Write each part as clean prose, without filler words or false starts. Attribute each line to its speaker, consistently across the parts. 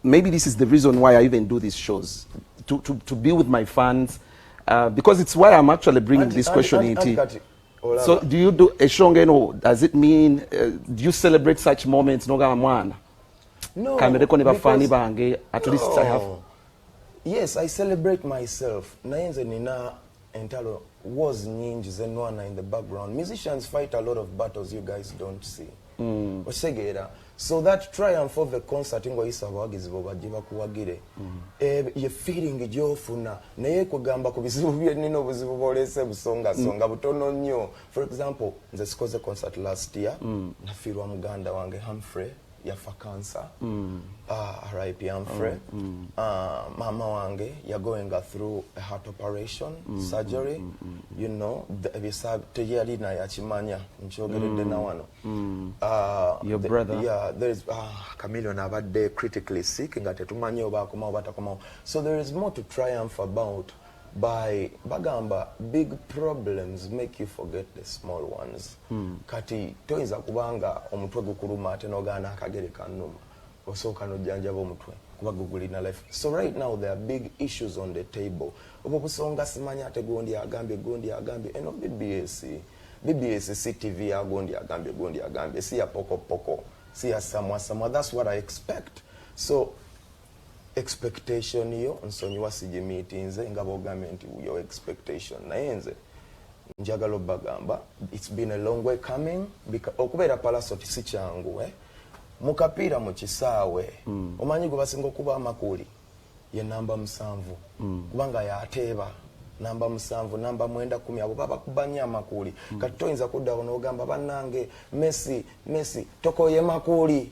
Speaker 1: Maybe this is the reason why I even do these shows, to be with my fans, because it's why I'm actually bringing this question.
Speaker 2: Anti
Speaker 1: in.
Speaker 2: Kati, olaba.
Speaker 1: So do you do a show ngeno, does it mean, do you celebrate such moments nogamba mwana
Speaker 2: No,
Speaker 1: kambereko ne bafaani
Speaker 2: because-
Speaker 1: bange, at least I have
Speaker 2: No. Yes, I celebrate myself, naye nze nina entalo wars nyingi zenwana in the background. Musicians fight a lot of battles you guys don't see. Okitegeera? So that triumph of a concert ng'oyisa abawagizi bo bajje bakuwagire, ye feeling gyofuna, naye kugamba ku bizibu byenina, obuzibu bwolese busongasonga butono nnyo. For example, nze sikoze concert last year. Nafiirwa muganda wange Humphrey, yafa cancer. RIP Humphrey. Mama wange yagoinga through a heart operation, surgery. Ebisa teyali naye akimanya, nkyogeredde na wano.
Speaker 1: Your brother?
Speaker 2: Yeah, there is Chameleon abadde critically sick nga tetumanyi oba akomawo oba takomawo. So there is more to triumph about. By bagamba, big problems make you forget the small ones. Kati toyinza kubanga omutwe gukuluma ate nogaana akagere kannuma, osooka nojjanjaba omutwe kuba gugulina life. So right now there are big issues on the table. Obwo busonga simanya ate gundi agambye, gundi agambye. Eno BBS, BBS si TV ya gundi agambye, gundi agambye, si ya pokopoko, si ya samwa samwa. That's what I expect. So expectation yo nsonyiwa sigimiitinze nga bwogambye nti your expectation, naye nze njagala obbagamba it's been a long way coming. Okubeera Palaso si kyangu, eh? Mu kapiira mu kisaawe. Omanyi gwe basinga okuba amakuuli ye namba 7. Kubanga yateeba namba 7, namba 9, 10, abo babakuba nnyo amakuuli. Kati toyinza kuddawo n'ogamba bannange Messi, Messi tokoye makuuli,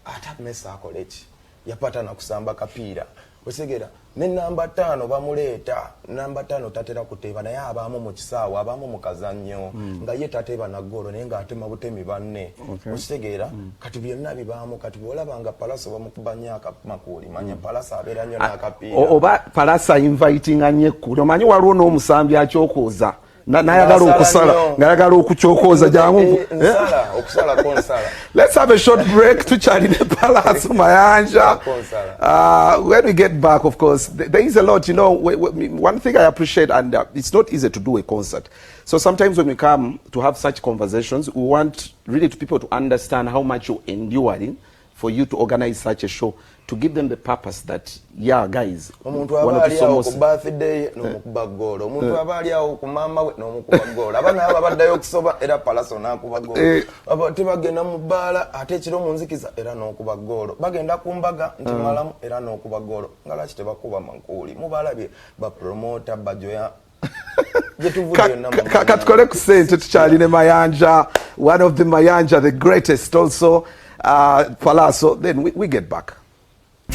Speaker 2: ate Messi akole ki? Yapata nakusamba kapiira, osigera ne namba 5 bamuleeta. Namba 5 tatera kuteeba, naye abaamu mu kisaawe, abaamu mu kazannyo. Nga ye tateeba na ggoolo, naye ng'atema butemi banne. Okitegeera? Kati byonna bibaamu. Kati bw'olaba nga Palaso bamukuba nnyo akamakuuli, manya Palaso abeera nnyo n'akapiira.
Speaker 1: Oba Palaso invitinga nnyo ekkuli. Omanyi waliwo n'omusambi akyokooza nayagala
Speaker 2: Ng'asala
Speaker 1: okusala
Speaker 2: nnyo.
Speaker 1: Ng'ayagala okukyokooza jangu.
Speaker 2: Eh, nsala okusalako nsala.
Speaker 1: Let's have a short break. Tukyali ne Palaso Mayanja.
Speaker 2: Konsala.
Speaker 1: When we get back, of course, there is a lot. One thing I appreciate, and it's not easy to do a concert. So sometimes when we come to have such conversations, we want really to people to understand how much you're enduring for you to organize such a show, to give them the purpose that, yeah, guys,
Speaker 2: Omuntu
Speaker 1: wano
Speaker 2: aba ali awo ku
Speaker 1: tusomose.
Speaker 2: Birthday n'omukuba goolo, omuntu aba ali awo ku maama we n'omukuba goolo, abaana abo abaddayo okusoba era Palaso n'akuba goolo. Tebagenda mu bbaala ate ekiro mu nzikiza era n'okuba goolo, bagenda ku mbaga nti malamu era n'okuba goolo. Nga lwaki tebakuba makuuli? Mubalabye bapromota bajoya gyetuvudde yonna mu
Speaker 1: Katukole ku ssente. Tukyali ne Mayanja, one of the Mayanja, the greatest also, Palaso. Then we get back.